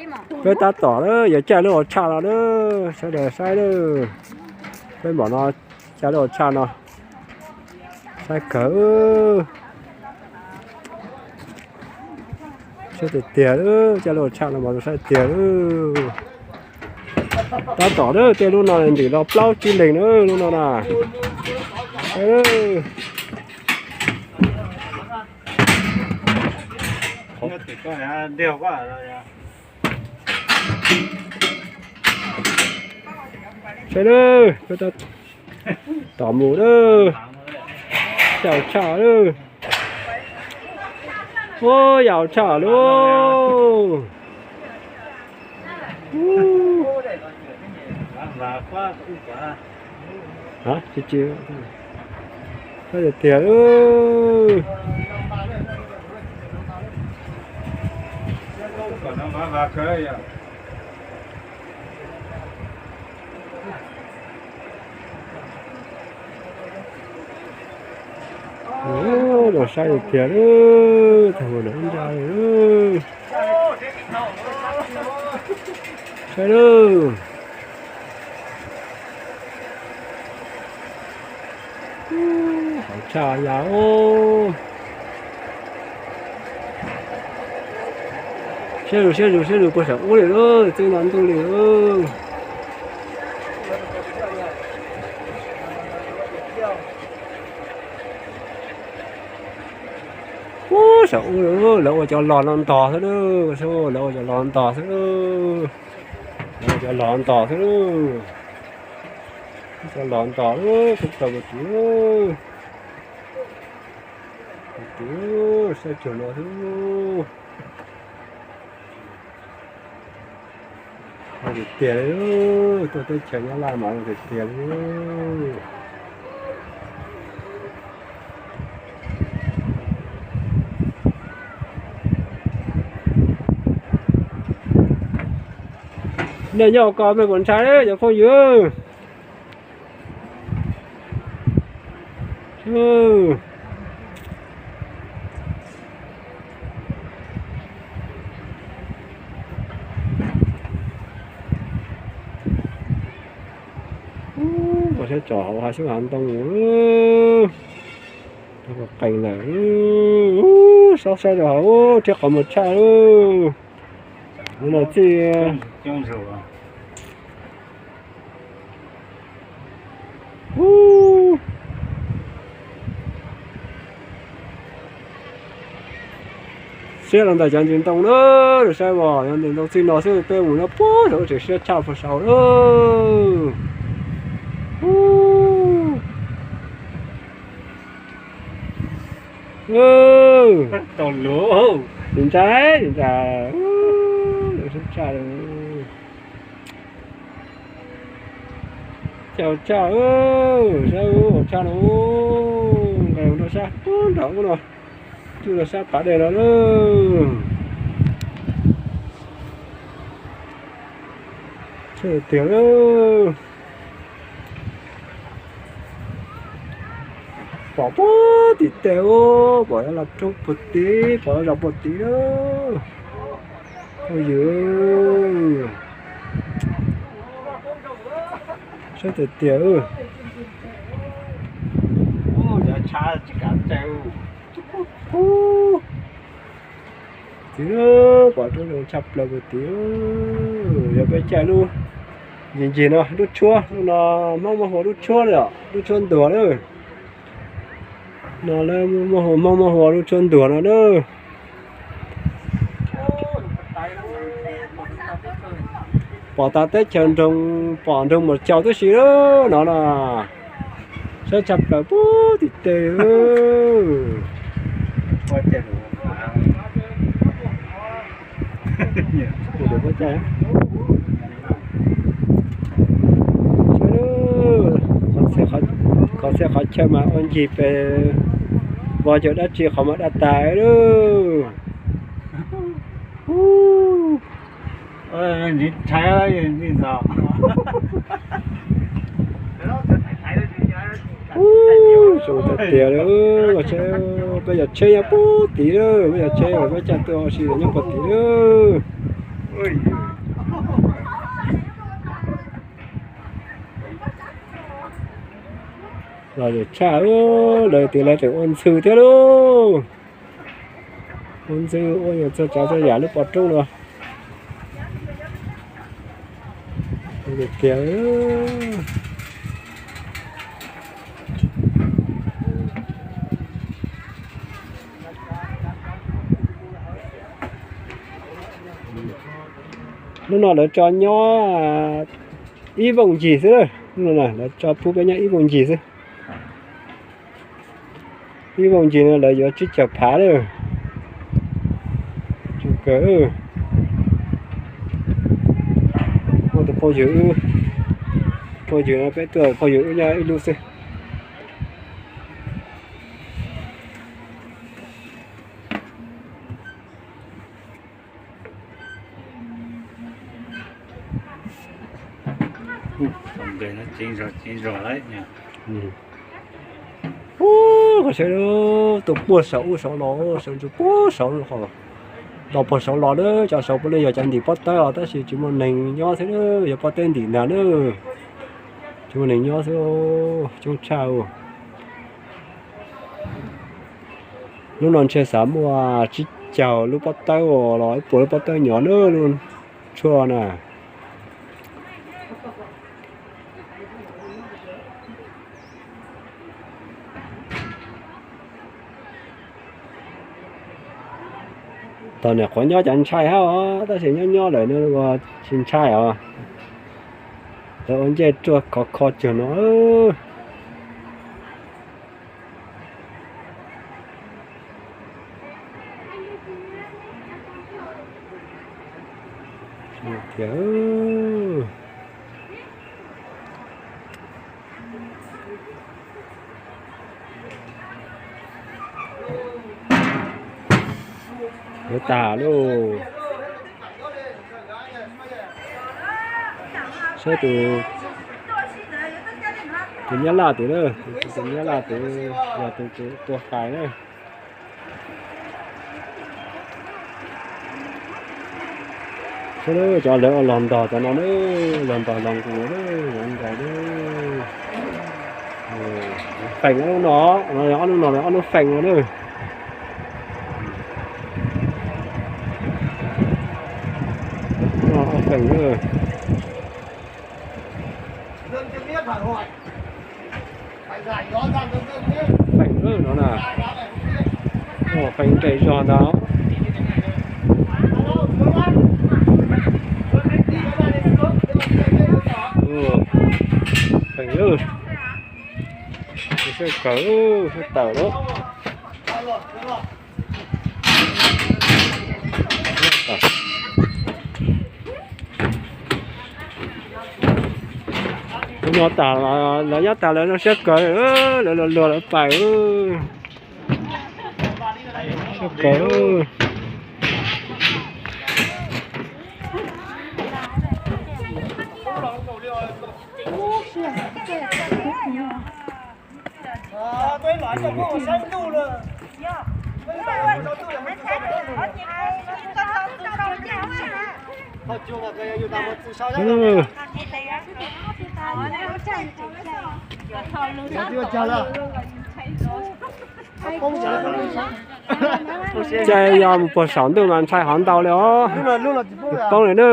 Peb tab tom lawm, yuav caij lub hauv tshaj no lawm, sawv daws saib lawm. Peb npaum no, caij lub hauv tshaj no, saib kawg. Saib tiag tiag lawm, caij lub hauv tshaj no mas saib tiag lawm. Tab tom lawm, tej lub no ntim los plaub tsib leeg na lub no na. Saib lawm, tom mus lawm, caij tshaj lawm. Ua yam tshaj lawm. Tiag tiag. Los saib tiag, thaum ub ntsa li. Saib lawm. Hauv tshaj yam. Siab zus siab zus siab zus puag saum ub li lauj, txij no ntuj li lauj. Ub, saum ub lawv ua cov los no ntog xwb lauj, lawv ua cov los ntog xwb lauj, lawv ua cov los ntog xwb lauj. Cov los ntog lauj, sab plaws puag tid lauj. Puag tid, sab cuag no xwb lauj. Tiag tiag li, tuaj teb chaws Nyab Laj mas tiag tiag li. Nej nyob ko mej puas ntshai cov phooj ywg? Ub, saib tsom hauv hav xyoob hav ntoo, qees lawm. Ub, saib saib rau hauv thiab qhov muag tshaj lauj. Ub, no txij Siab los ntawm cov ntsis ntoo na, saib os, cov ntsis ntoo txij no xwb peb mus no puag saum tseem siab tshaj puag saud lauj. Tsis ntshai, tsis ntshai, siab tshaj. Cau tshaj, saib ub, tshaj no, nqes rau sab pub nram ub no, coj rau sab pas dej no lauj. Tiag lauj. Pom puag tim tej ub, pom laj roob puag tid, pom laj zos puag tid lauj. Phooj ywg, saib tiag tiag. Tid, pom roob zoo tshaj plaws puag tid. Yog peb caij lub ncig ncig no, lub tshuab, lub no Hmoob muab hu ua lub tshuab li os, lub tshuab ntuag lauj. No lawv muab hu, Hmoob muab hu ua lub tshuab ntuag no lauj. Pom tas teb chaws nroog, pom nroog Mus Caus tib si lauj no na. Saib tshaj plaws puag tim tej. Qhov txhia qhov chaw mas ua ncig pes vog cawv dab tsi qhov mas daj tas lauj. Ub, zoo tiag tiag li. Peb cov tsheb nyob puag tid lauj, peb cov tsheb uas peb caij tuaj ua si nyob puag tid lauj. Los tshaj, lawv tias lawv tseem ua ntxhw thiab lauj. Ua ntxhw ua nyuag txhua tsav txhua yam lub pov roob no. Tiag. Hnub no lawv tso nyob ib vooj ncig xwb, lawv tso pub peb nyob ib vooj ncig xwb. Ib vooj ncig no lawv yuav tsib caug phav lawm. Muaj tus phooj ywg, phooj ywg no peb tuaj phooj ywg wb nyob ib lub xwb. Ub, qhov seb, tuaj puag saum ub saud los, sawv ntxov puag saud, los puag saud los na, cov saud puav leej yog cov ntim pob tawb os, tab sis tsis muaj neeg nyob thiab na, yog pob tawb ntim ntag na, tsis muaj neeg nyob thiab, coob tshaj. Lub no ntshe xav muaj tsib caug lub pob tawb los ib puas lub pob tawb nyob na, lub tshuaj na. Thaum niam qhuav nyob cov ntshai hab os, tab sis nyob nyob lawm no ua tsis ntshai os. Lawv ua ncej ruaj khov kho cuag no. Yuav tag lauj. Saib tus, tus nyab laj tus na, tus nyab laj tus yog tus tua fais na. Saib cov lawv los ntog cov no na, los ntog los nqus na, los ntog na. Feem ob lub no, ob lub no ob lub feem no na. Ob feem na. Feem lawm no na. Feem nres zog ntag. Feem lawm. Sab kawg, sab tawm lawm. Tus no tas, lawv nyob tas lawv no siab kawg, lawv luag luag lawv pais. Siab kawg. Caij yog mus puag saum ntuj mas ntshai hov ntau li os. Poob li na.